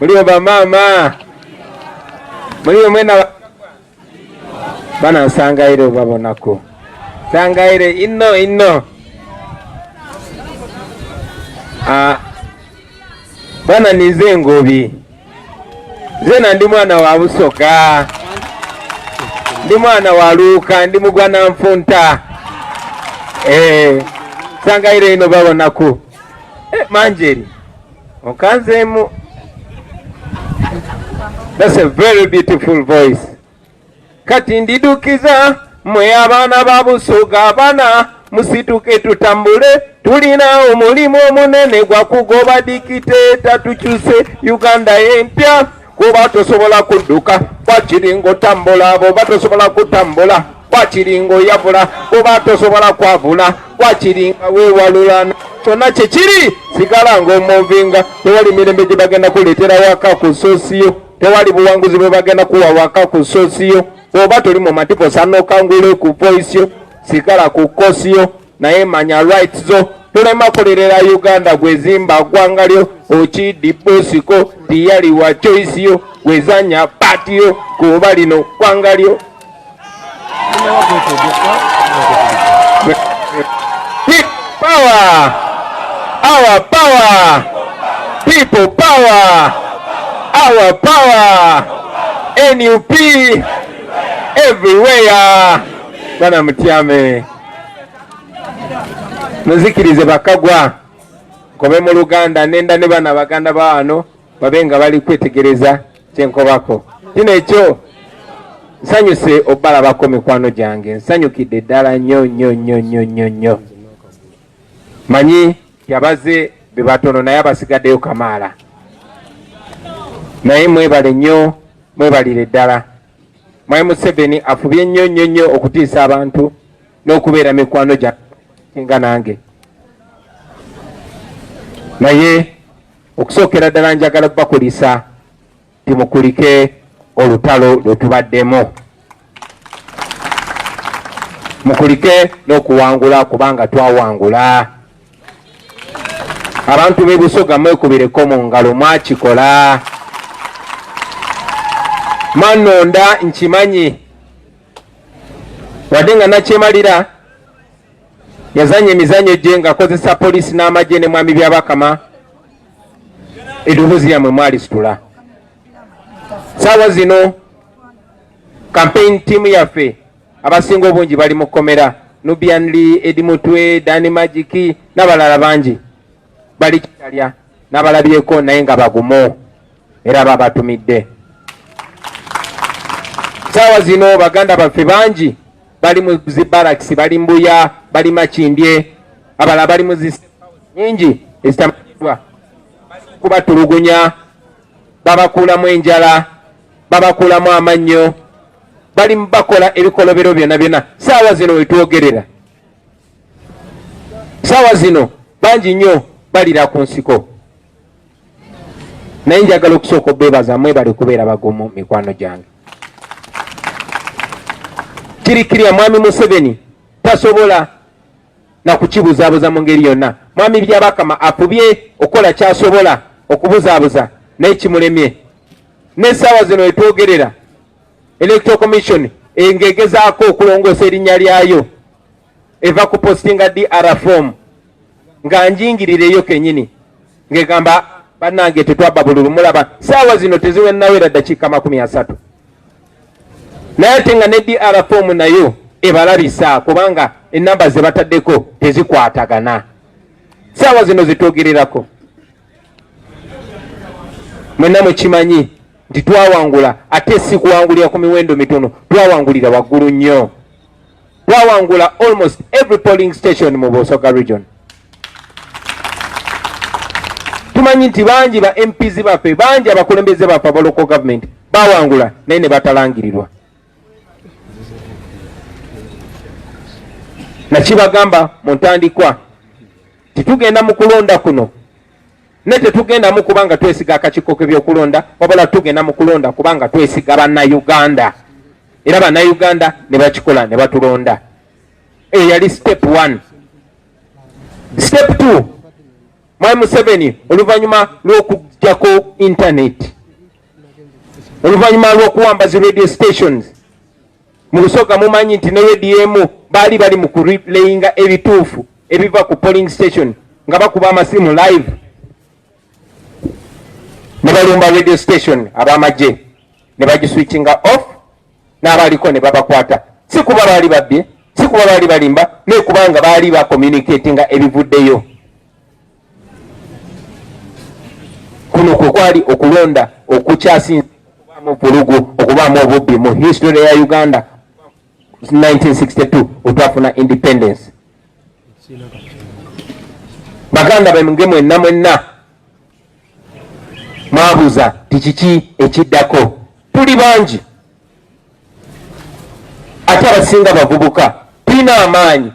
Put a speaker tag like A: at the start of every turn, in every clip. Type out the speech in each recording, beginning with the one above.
A: Muliyo bamaama? Muliyo mwena bana? Nsangaire obabonako, nsangaire inno inno. Ah, bana, nize Ngobi, nzena ndi mwana wa Busoga, ndi mwana wa Luuka, ndi mugwana nfunta. Eh, nsangaire ino babonako. Eh, Manjeri okanzeemu. That's a very beautiful voice. Kati ndidukiza mwe abaana ba Busoga, abaana musituke tutambule, tulina omulimu omunene gwa kugoba dictator, tukyuse Uganda empya. Kuba tosobola kudduka wakiringa otambula, bwoba tosobola kutambula wakiringa oyavula, kuba tosobola kwavula wakiringa weewalula. Kyonna kyekiri, sigala ng'omovinga. Tewali mirembe gye bagenda kuleetera waka ku soosiyo, tewali buwanguzi bwe bagenda kuwa waka ku soosiyo. Bw'oba toli mu matipo sanokangule ku voice yo, sigala ku course yo, naye manya rights zo. Tolema kolerera Uganda, gwezimba ggwanga lyo. Okidi Bosiko tiyali wa choice yo, gwezanya part yo, kuba lino ggwanga lyo. Power! Our power! People power! Our power! NUP everywhere! Bana mutyame, muzikirize bakagwa nkobe mu Luganda, nenda ne bana baganda ba wano babe nga bali kwetegereza kyenkobako. Kino ekyo nsanyuse obbalabako, mikwano gyange, nsanyukidde ddala nnyo nnyo nnyo nnyo nnyo nnyo. Manyi yabaze be batono, naye abasigaddeyo kamaala, naye mwebale nnyo, mwebalire ddala. Mwami Museveni afubye nnyo nnyo nnyo okutiisa abantu n'okubeera mikwano gyange nange, naye okusookera ddala njagala bakulisa timukulike olutalo lwe tubaddemu, mukulike n'okuwangula, kubanga twawangula. Abantu b'e Busoga, mwekubireko mu ngalo, mwakikola, mwanonda. Nkimanyi wadde nga nakyemalira yazanya emizanyo gye ng'akozesa poliisi n'amagye ne mwami Byabakama, eddoboozi lyammwe mwalisitula. Saawa zino campaign team yaffe abasinga obungi bali mu kkomera: Nubian Lee, Eddie Mutwe, Dani Magic n'abalala bangi bali kitalya n'abalabyeko, naye nga bagumu era babatumidde. Saawa zino baganda baffe bangi bali mu zi barracks, bali Mbuya, bali Makindye, abalala bali mu zi nyingi ezitamanyiddwa, kubatulugunya, babakuulamu enjala, babakuulamu amannyo, bali bakola ebikolobero byonna byonna. Saawa zino wetwogerera, saawa zino bangi nnyo balira ku nsiko, naye njagala okusooka obeebaza, mwebale kubeera bagumu, mikwano gyange. Kirikirya mwami Museveni tasobola nakukibuzaabuza mu ngeri yonna. Mwami Byabakama afubye okukola kyasobola okubuzaabuza, naye kimulemye. N'essaawa zino wetwogerera, Electoral Commission engegezaako okulongoosa erinnya lyayo, eva ku postinga DR form nga njingirireyo kenyini ng'egamba, "Bannange, tetwabba bululu." Mulaba saawa zino teziwennawera ddakiika 30, naye ate nga ne DR form nayo ebalabisa, kubanga enamba ze bataddeko tezikwatagana. Saawa zino zitwogererako, mwenna mukimanyi nti twawangula, ate si kuwangulira ku miwendo mitono, twawangulira waggulu nnyo. Twawangula almost every polling station mu Busoga Region. Tumanyi nti bangi ba MPs baffe, bangi abakulembeze baffe aba local government bawangula, naye ne batalangirirwa. Nakibagamba mu ntandikwa titugenda mu kulonda kuno, ne tetugendamu kubanga twesiga akakiiko k'ebyokulonda, wabula tugenda mu kulonda kubanga twesiga Bannayuganda, era Bannayuganda ne bakikola ne batulonda. Eyo yali step one. Step two, Mwami Museveni oluvannyuma lw'okuggyako internet, oluvannyuma lw'okuwamba zi radio stations mu Busoga, mumanyi nti ne radio emu baali bali mu kureplayinga ebituufu ebiva ku polling station nga bakuba amasimu live, ne balumba radio station ab'amagye ne bagiswitchinga off, n'abaliko ne babakwata. Si kuba baali babbye, si kuba baali balimba, naye kubanga baali bacommunicatinga ebivuddeyo. Kuno kwe kwali okulonda okukyasinze okubaamu vulugu, okubaamu obubbi mu history ya Uganda 1962 otwafuna independence. Baganda bange mwenna mwenna mwabuuza ti kiki ekiddako. Tuli bangi ate abasinga bavubuka, tulina amaanyi,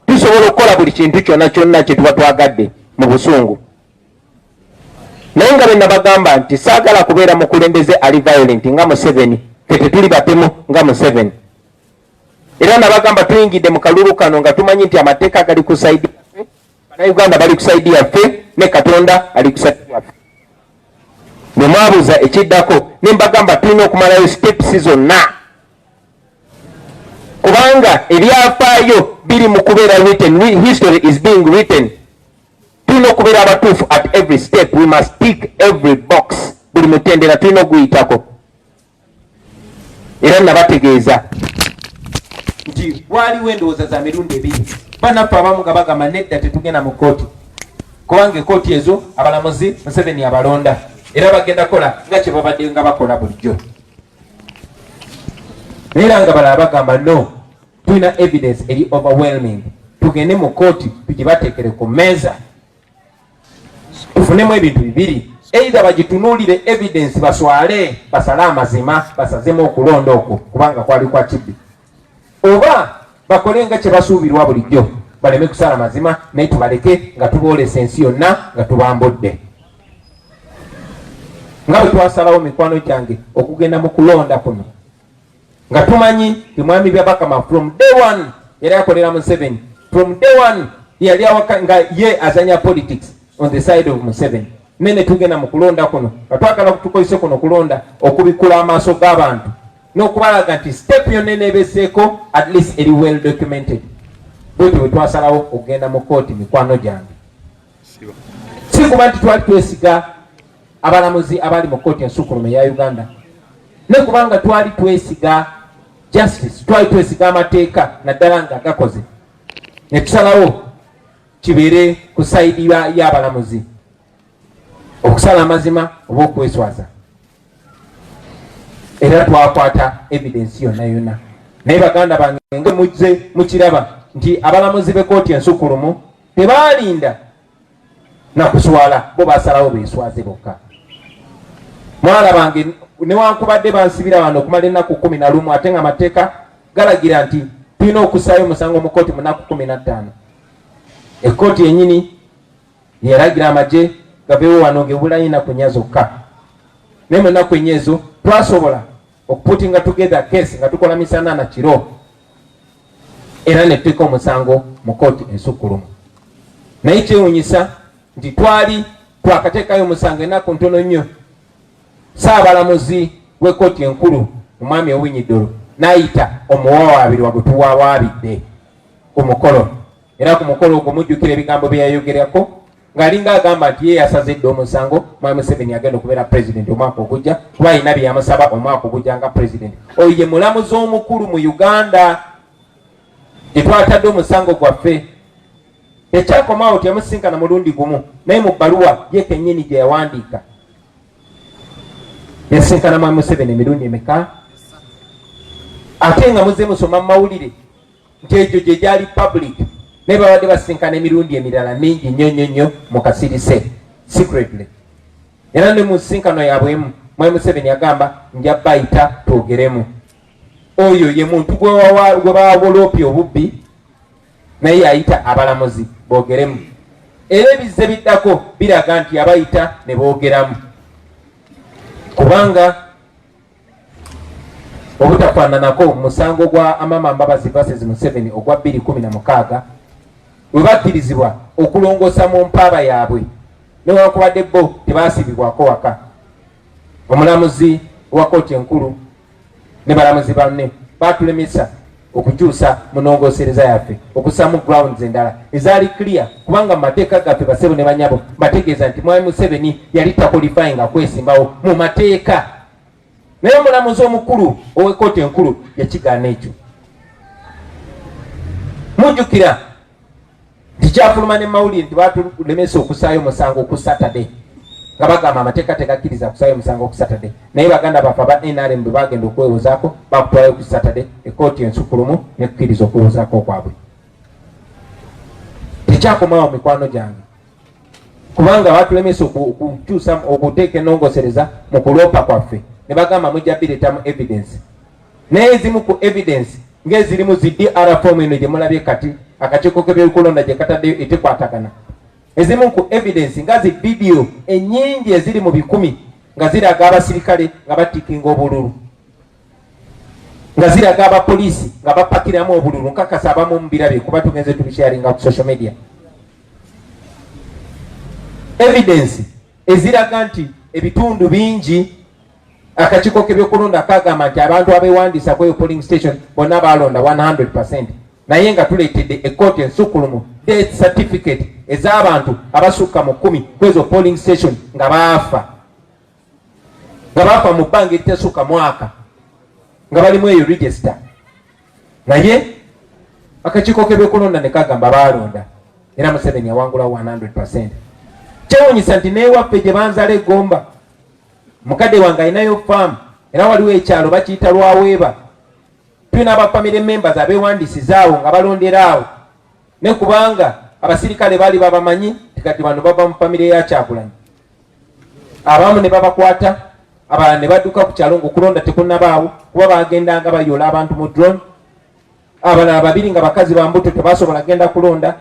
A: tusobola okukola buli kintu kyonna kyonna kye tuba twagadde mu busungu. Naye nga bwe nabagamba nti saagala kubeera mukulembeze ali violent nga Museveni, ffe tetuli batemu nga Museveni. Era nabagamba tuyingidde mu kalulu kano nga tumanyi nti amateeka gali ku side yaffe, Bannayuganda bali ku side yaffe, ne Katonda ali ku side yaffe. Bwe mwabuuza ekiddako, ne mbagamba tulina okumalayo steps zonna, kubanga ebyafaayo biri mu kubeera written. History is being written. Tulina okubeera abatuufu at every step. We must tick every box. Buli mutendera tulina okuguyitako. Era nabategeeza nti waaliwo endowooza za mirundi ebiri. Bannaffe abamu nga bagamba nedda, tetugenda mu kkooti, kubanga ekooti ezo abalamuzi Museveni abalonda, era bagenda kola nga kye babadde nga bakola bulijjo. Naye era nga balala bagamba no, tulina evidence eri overwhelming, tugende mu kkooti tugibateekere ku mmeeza, tufunemu ebintu bibiri: either bagitunuulire evidence baswale, basale amazima, basazemu okulonda okwo kubanga kwali kwa kibbi, oba bakole nga kye basuubirwa bulijjo, baleme kusala mazima, naye tubaleke nga tuboolesa ensi yonna nga tubambudde. Nga bwe twasalawo, mikwano gyange, okugenda mu kulonda kuno nga tumanyi ti mwami Byabakama from day one yali akolera Museveni, from day one yali awaka nga ye azanya politics on the side of Museveni. Nene tugenda mu kulonda kuno nga twagala tukozese kuno kulonda okubikula amaaso g'abantu n'okubalaga nti step yonna eneebeseeko at least eri well documented. Bwetyo bwe twasalawo okugenda mu kooti, mikwano gyange. Si kuba nti twali twesiga abalamuzi abali mu kooti ensukulume ya Uganda, ne kubanga twali twesiga justice, twali twesiga amateeka, naddala nga gakoze. Ne tusalawo kibeere ku side y'abalamuzi okusala amazima oba okweswaza. Era twakwata evidence yonna yonna. Naye baganda bange, nga mujze mukiraba nti abalamuzi b'ekkooti ensukulumu tebaalinda nakuswala, bo basalawo beswaze bokka. Mwala bange, newankubadde bansibira wano okumala ennaku 11, ate nga amateeka galagira nti tulina okussaayo omusango mu kkooti mu nnaku 15, ekkooti yennyini yeragira amagye gaveewo wano ngebulayo ennaku 4 zokka. Naye mu nnaku 4 ezo twasobola okuputinga together case nga tukola misana na kiro, era ne tuteeka omusango mu kkooti ensukkulumu. Naye kyewunyisa nti twali twakateekayo omusango ennaku ntono nnyo, saabalamuzi w'ekkooti enkulu omwami Owiny-Dollo n'ayita omuwawaabirwa gwe tuwawaabidde ku mukolo. Era ku mukolo ogwo mujjukira ebigambo bye yayogerako, ng'alinga agamba nti ye yasaze dda omusango, mwami Museveni agenda okubeera pulezidenti omwaka ogujja, kuba alina bye yamusaba omwaka ogujja nga pulezidenti. Oyo ye mulamuzi omukulu mu Uganda gye twatadde omusango gwaffe. Tekyakomaawo, teyamusinkana mulundi gumu, naye mu bbaluwa ye kennyini gye yawandiika, yasinkana mwami Museveni emirundi emeka? Ate nga muze musoma mu mawulire nti egyo gye gyali public, naye babadde basinkana emirundi emirala mingi nnyo nnyo nnyo mu kasirise, secretly. Era ne mu nsinkano yaabwe emu, mwami Museveni agamba, "Nja bayita twogeremu." Oyo ye muntu gwe bawoloopya obubbi, naye yayita abalamuzi boogeremu. Era ebizze biddako biraga nti abayita ne boogeramu, kubanga obutafaananako musango gwa Amama Mbabazi versus Museveni ogwa 2016, bwe bakkirizibwa okulongoosa mu mpaaba yaabwe. Newankubadde bo tebaasibibwako waka, omulamuzi wa kkooti enkulu ne balamuzi banne batulemesa okukyusa mu nnongoosereza yaffe okussaamu grounds endala ezaali clear, kubanga mu mateeka gaffe, basebo ne banyabo, bategeeza nti Mwami Museveni yali taqualifyinga kwesimbawo mu mateeka, naye omulamuzi omukulu ow'ekkooti enkulu yakigaana ekyo. Mujjukira nti kyafuluma ne mawulire nti batulemesa okusaayo omusango ku Saturday, nga bagamba amateeka tegakkiriza kusaayo omusango ku Saturday. Naye baganda baffe aba NRM bwe bagenda okwewozaako, bakutwalayo ku Saturday, ekkooti ensukulumu nekukkiriza okwewozaako kwabwe. Tekyakomawo, mikwano gyange, kubanga batulemesa okukyusa, okuteeka ennongosereza mu kuloopa kwaffe, ne bagamba mujja bireetamu evidence. Naye ezimu ku evidence ng'ezirimu zi DR form eno gye mulabye kati akakiiko k'ebyokulonda gye kataddeyo etekwatagana, ezimu ku evidence nga zi vidiyo ennyingi eziri mu bikumi nga ziraga abasirikale nga batickinga obululu, nga ziraga abapoliisi nga bapakiramu obululu. Nkakasa abamu mubirabye kuba tugenze tubisharinga ku social media. Evidence eziraga nti ebitundu bingi akakiiko k'ebyokulonda kagamba nti abantu abewandiisa ku eyo polling station bonna balonda 100, naye nga tuleetedde ekkooti ensukulumu death certificate ez'abantu abasukka mu 10 kwezo polling station nga baafa mu bbanga eritasukka mwaka nga balimu eyo register, naye akakiiko k'ebyokulonda ne kagamba baalonda era Museveni yawangula 100. Kyewunyisa nti neewaffe gye banzala egomba, mukadde wange alinayo faamu, era waliwo ekyalo bakiyita Lwaweeba, tulina aba family members abeewandisizaawo nga balondera awo, ne kubanga abasirikale baali babamanyi tikati bano bava mu famire ya Kyagulanyi, abamu ne babakwata, abalala ne badduka ku kyalo ngaokulonda tekunnabaawo, kuba bagendanga bayoola abantu mu drone. Abalala babiri nga bakazi bambuto, tebasobola genda kulonda,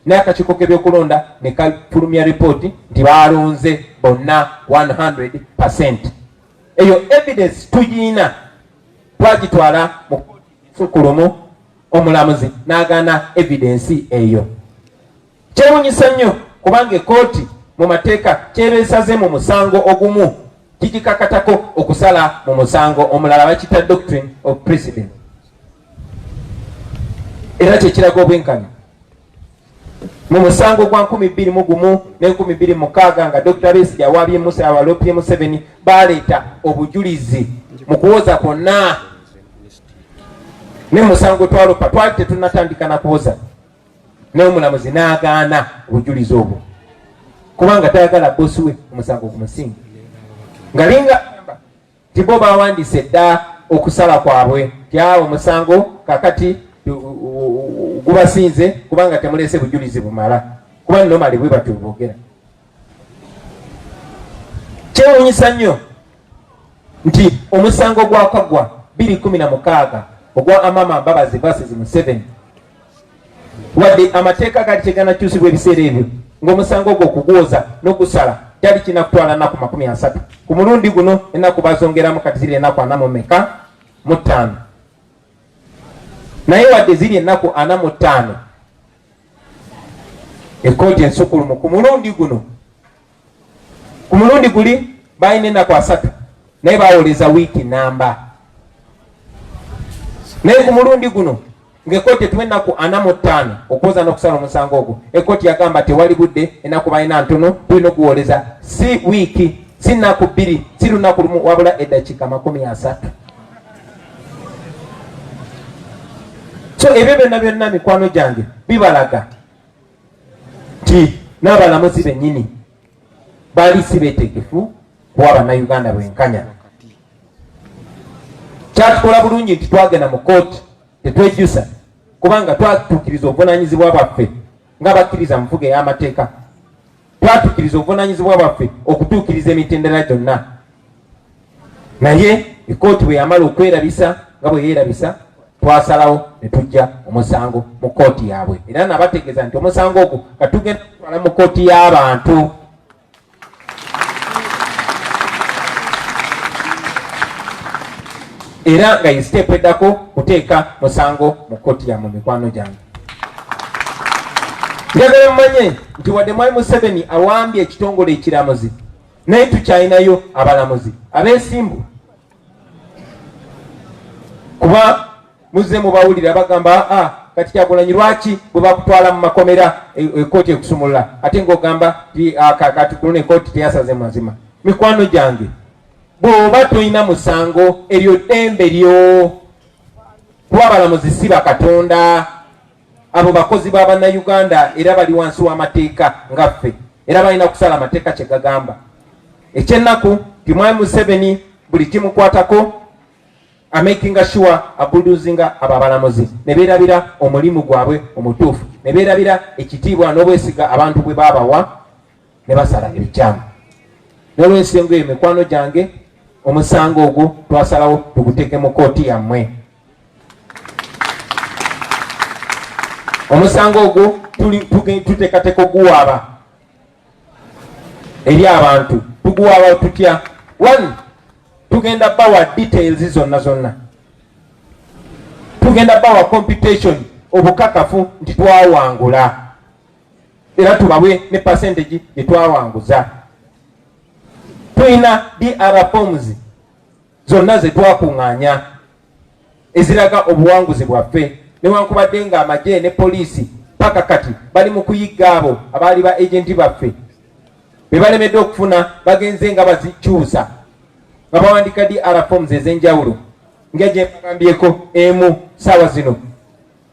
A: naye akakiiko k'ebyokulonda ne kafulumya ripooti nti balonze bonna 100. Eyo evidence tugiina, twagitwala mu sukulumu, omulamuzi n'agaana evidence eyo. Kyewunyisa nnyo kubanga ekooti mu mateeka kyebeesaze mu musango ogumu kigikakatako okusala mu musango omulala, bakita doctrine of precedent, era kyekiraga obwenkanya. Mu musango gwa 2001 ne 2006 nga Dr Besigye awabye Musa, awalopye Museveni, baleeta obujulizi mu kuwoza kwonna, ne musango twalopa twali tetunatandika na kuwoza, naye omulamuzi n'agaana obujulizi obwo kubanga tayagala bosi we omusango gumusinga, nga linga nti bo bawandiise dda okusala kwabwe ti awo omusango kakati gubasinze kubanga temuleese bujulizi bumala, kuba normally bwe batyo bwogera. Kyewunyisa nnyo nti omusango gwakagwa 2016 ogwa Amama Mbabazi versus Museveni, wadde amateeka gaali teganakyusibwa ebiseera ebyo, ng'omusango ogwo okugwoza n'ogusala kyali kinakutwala nnaku 30. Ku mulundi guno ennaku bazongeramu, kati ziri ennaku ana mu meka? Mu ttaano. Naye wadde ziri ennaku 45, ekkooti ensukulumu ku mulundi guno, ku mulundi guli balina ennaku 30 naye bawoleza wiiki namba, naye ku mulundi guno ng'ekkooti etuwa ennaku 45 okwoza n'okusala omusango ogwo, ekkooti yagamba tewali budde, ennaku balina ntono, tulina okuwoleza si wiiki, si nnaku 2, si lunaku lumu, wabula eddakiika 30. So ebyo byonna byonna, mikwano gyange, bibalaga nti n'abalamuzi bennyini baali si beetegefu kuwa Bannayuganda bwenkanya. Kyatukola bulungi nti twagenda mu kooti, tetwejjusa, kubanga twatuukiriza obuvunaanyizibwa bwaffe nga bakkiriza mu nfuga ey'amateeka. Twatuukiriza obuvunaanyizibwa bwaffe okutuukiriza emitendera gyonna, naye ekooti bwe yamala okwerabisa nga bwe yeerabisa, twasalawo ne tujja omusango mu kooti yaabwe, era nabategeeza nti omusango ogwo katugenda kutwala mu kooti y'abantu. Era nga ye step eddako kuteeka musango mu kooti yammwe. Mikwano gyange, Njagala mumanye nti wadde Mwami Museveni awambye ekitongole ekiramuzi, naye tukyalinayo abalamuzi abeesimbu, kuba muzze mubawulira bagamba, aa kati Kyagulanyi lwaki bwe bakutwala mu makomera ekooti ekusumulula, ate ng'ogamba ti kati kuno ekooti teyasaze mazima. Mikwano gyange, bw'oba tolina musango, eryo ddembe lyo, kuba abalamuzi si bakatonda. Abo bakozi ba Bannayuganda era bali wansi w'amateeka nga ffe, era balina kusala amateeka kye gagamba. Ekyennaku ti Mwami Museveni buli kimukwatako amakinga sure abuduzinga abo abalamuzi ne beerabira omulimu gwabwe omutuufu, ne beerabira ekitiibwa n'obwesiga abantu bwe baabawa, ne basala ebikyamu. N'olw'ensengo eyo, mikwano gyange, omusango ogwo twasalawo tuguteeke mu kooti yammwe. Omusango ogwo tuteekateeka oguwaaba eri abantu. Tuguwaaba tutya? One, tugenda bawa details zonna zonna, tugenda bawa computation, obukakafu nti twawangula, era tubawe ne percentage gye twawanguza. Tulina DR forms zonna ze twakuŋŋaanya eziraga obuwanguzi bwaffe, newankubadde nga amagye ne poliisi paka kati bali mu kuyigga abo abaali ba agenti baffe be balemeddwe okufuna. Bagenze nga bazikyusa nga bawandika DR forms ez'enjawulo, nga gye mbagambyeko emu saawa zino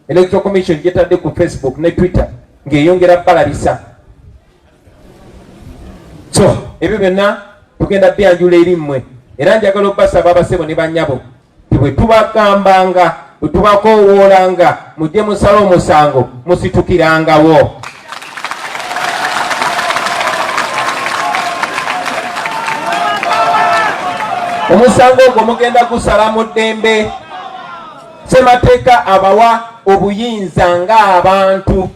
A: Electoral Commission gyetadde ku Facebook ne Twitter ng'eyongera balabisa. So ebyo byonna tugenda byanjula eri mmwe, era njagala obbasaba, abasebo ne bannyabo, ti bwe tubagambanga, bwe tubakoowoolanga mujje musale omusango, musitukirangawo. Omusango ogwo mugenda gusala mu ddembe. Ssemateeka abawa obuyinza ng'abantu.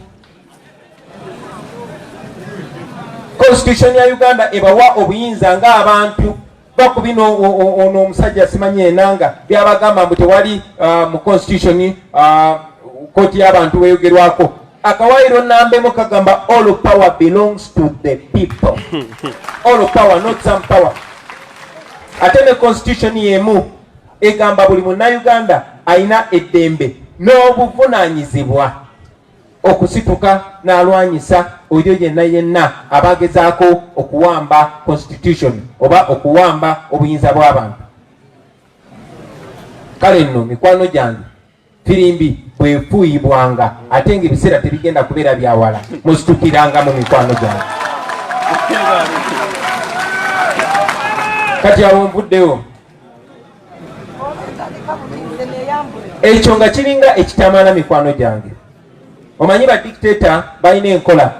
A: Constitution ya Uganda ebawa obuyinza ng'abantu. Bakubino ono omusajja simanyi enanga byabagamba mbu tewali mu constitution kooti y'abantu weyogerwako. Akawairo nambemu kagamba, "All power belongs to the people." All power, not some power. Ate ne constitution yemu egamba buli Munnayuganda alina eddembe n'obuvunaanyizibwa okusituka n'alwanyisa oyo yenna yenna abagezaako okuwamba constitution oba okuwamba obuyinza bw'abantu. Kale nno, mikwano gyange, firimbi bwefuuyibwanga, ate nga ebiseera tebigenda kubeera byawala, musitukiranga mu mikwano gyange. Kati awo nvuddewo. Ekyo nga kiringa ekitamala, mikwano gyange, omanyi ba dictator balina enkola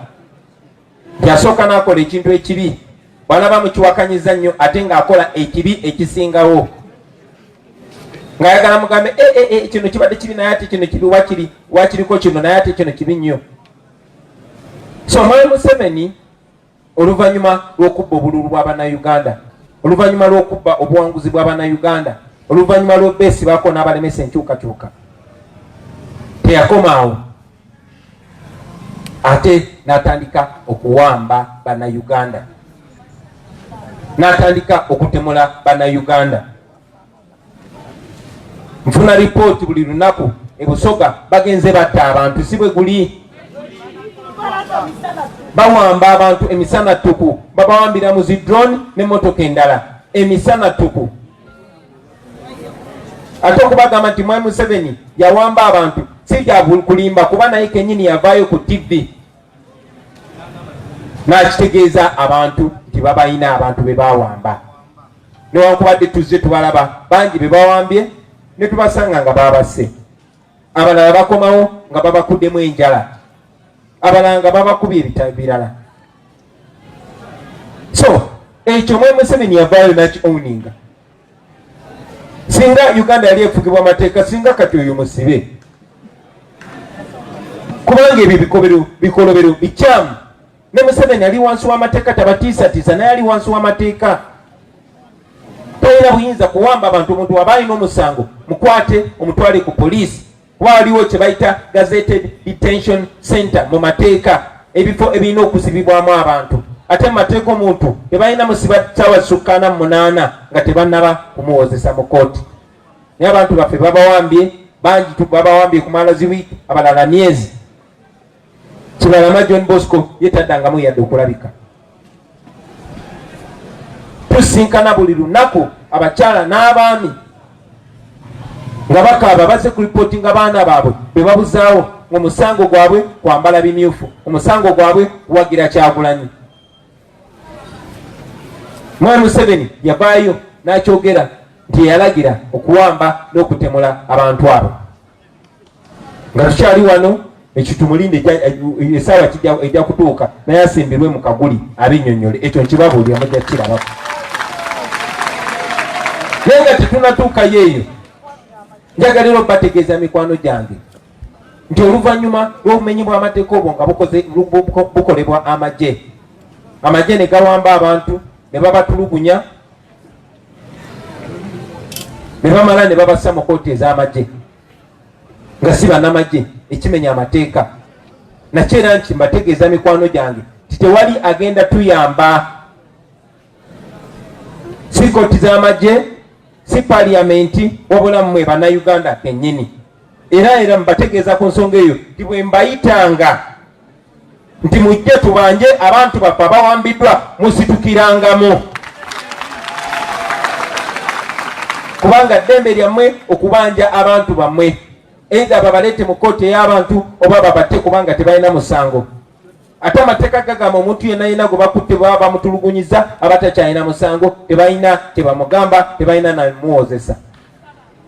A: nti asooka n'akola ekintu ekibi, bw'alaba mukiwakanyiza nnyo, ate ng'akola ekibi ekisingawo, ng'ayagala mugambe, e, e, e, kino kibadde kibi, naye ate kino kibi wakiri wakiriko kino, naye ate kino kibi nnyo. So Mwami Museveni, oluvannyuma lw'okubba obululu bw'Abannayuganda, oluvannyuma lw'okubba obuwanguzi bw'Abannayuganda, oluvannyuma lw'obeesibako n'abalemesa enkyukakyuka, teyakomaawo, ate n'atandika okuwamba Bannayuganda, n'atandika okutemula Bannayuganda. Nfuna ripooti buli lunaku, ebusoga bagenze batta abantu, si bwe guli? Bawamba abantu emisana ttuku, babawambira mu zi drone n'emmotoka endala emisana ttuku. Ate okubagamba nti Mwami Museveni yawamba abantu si kya kulimba, kuba naye kenyini yavaayo ku TV n'akitegeeza abantu nti babalina abantu be bawamba, newankubadde tuzze tubalaba bangi be bawambye ne tubasanga nga babasse, abalala bakomawo nga babakuddemu enjala, abalala nga babakubye ebirala. So ekyo Mwami Museveni yavaayo naki owninga. Singa Uganda yali efugibwa amateeka, singa kati oyo musibe, kubanga ebyo bikolobero bikyamu. Ne Museveni ali wansi w'amateeka, tabatiisatiisa, naye ali wansi w'amateeka, talina buyinza kuwamba abantu. Omuntu waba alina omusango, mukwate omutwale ku poliisi, kuba waliwo kye bayita gazetted detention center mu mateeka. ebifo ebirina okusibibwamu abantu, ate mu mateeka omuntu tebalina musiba ssaawa zisukka 48 nga tebannaba kumuwozesa mu kkooti. Naye abantu baffe babawambye bangi, babawambye kumala ziwiiki, abalala myezi. Kibalama John Bosco ye taddangamu yadde okulabika. Tusinkana buli lunaku abakyala n'abaami nga bakaaba, bazze kulipootinga baana baabwe be babuzaawo, ng'omusango gwabwe kwambala bimyufu, omusango gwabwe kuwagira Kyagulanyi. Mwami Museveni yavaayo n'akyogera nti yeyalagira okuwamba n'okutemula abantu abo. Nga tukyali wano, ekyo tumulinde, essaawa ejja kutuuka naye asimbirwe mu kaguli abinnyonnyole. Ekyo nkibabuulira, mujja kukirabako. Naye nga tetunatuukayo eyo, njagalira obategeeza mikwano gyange nti oluvannyuma lw'obumenyi bw'amateeka obwo nga bukolebwa amagye, amagye ne gawamba abantu ne babatulugunya ne bamala ne babassa mu kkooti ez'amagye nga si bannamagye, ekimenya amateeka. Nakyo era nti mbategeeza mikwano gyange nti tewali agenda tuyamba, si kkooti z'amagye, si paliyamenti, wabula mmwe Bannayuganda kennyini. Era mbategeeza ku nsonga eyo nti bwe mbayitanga nti mujje tubanje abantu baffe abawambiddwa, musitukirangamu, kubanga ddembe lyammwe okubanja abantu bammwe, either babaleete mu kkooti ey'abantu oba babatte, kubanga tebalina musango. Ate amateeka gagamba omuntu yenna yenna gwe bakutte, baba bamutulugunyiza, aba takyalina musango, tebalina tebamugamba, tebalina namuwozesa.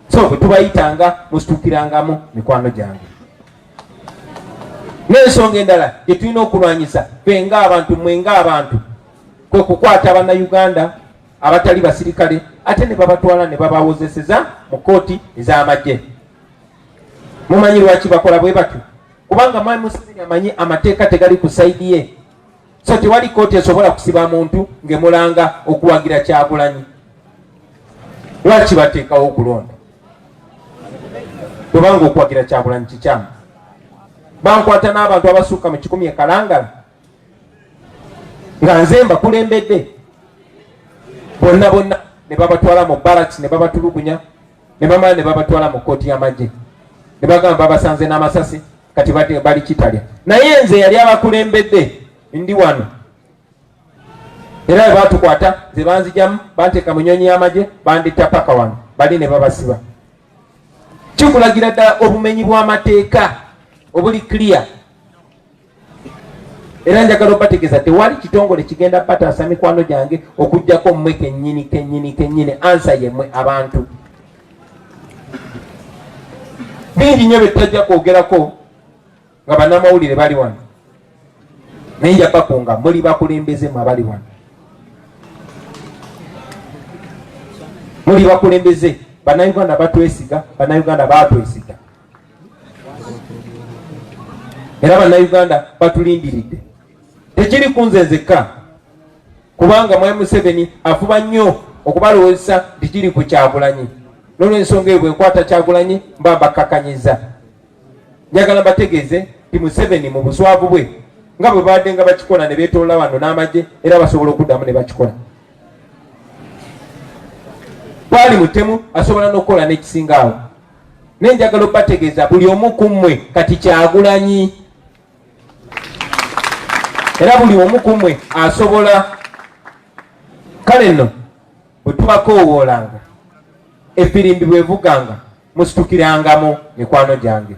A: So bwe tubayitanga musitukirangamu, mikwano gyange. N'ensonga endala gye tulina okulwanyisa ffe ng'abantu, mmwe ng'abantu, kwe kukwata Bannayuganda abatali basirikale ate ne babatwala ne babawozeseza mu kkooti ez'amagye. Mumanyi lwaki bakola bwe batyo? Kubanga Mwami Museveni amanyi amateeka tegali ku side ye, so tewali kkooti esobola kusiba muntu ng'emulanga okuwagira Kyagulanyi. Lwaki bateekawo okulonda? Kubanga okuwagira Kyagulanyi kikyamu. Bankwata n'abantu abasukka mu 100 e Kalangala nga nze mbakulembedde bonna bonna, ne babatwala mu barracks ne babatulugunya, ne bamala ne babatwala mu kkooti y'amagye ne bagamba babasanze n'amasasi, kati bali kitalya. Naye nze yali abakulembedde ndi wano, era bwe batukwata nze banzijamu, banteeka mu nyonyi y'amagye, banditta paka wano, bali ne babasiba. Kikulagira ddala obumenyi bw'amateeka obuli clear. Era njagala obategeeza tewali kitongole kigenda bataasa, mikwano gyange, okugjako mmwe kennyini kennyini kennyini. Answer yemmwe abantu. Bingi nnyo byetutajja kwogerako nga bannamawulire bali wano, naye nja bakunga, muli bakulembeze, mwe abali wano muli bakulembeze. Bannayuganda batwesiga, Bannayuganda batwesiga, era Bannayuganda batulindiridde. Tekiri ku nze nzekka, kubanga Mwami Museveni afuba nnyo okubalowoozesa nti kiri ku Kyagulanyi. N'olwensonga eyo, bwenkwata Kyagulanyi mba mbakkakanyiza. Njagala mbategeeze nti Museveni mu buswavu bwe, nga bwe babadde nga bakikola ne beetoola wano n'amagye, era basobola okuddamu ne bakikola. Bwali mutemu, asobola n'okukola n'ekisinga awo. Naye njagala obategeeza buli omu ku mmwe kati Kyagulanyi, era buli omu ku mmwe asobola. Kale nno bwe tubakoowoolanga, efirimbi bwevuganga, musitukirangamu, mikwano gyange,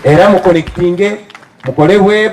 A: era muconnectinge, mukole web.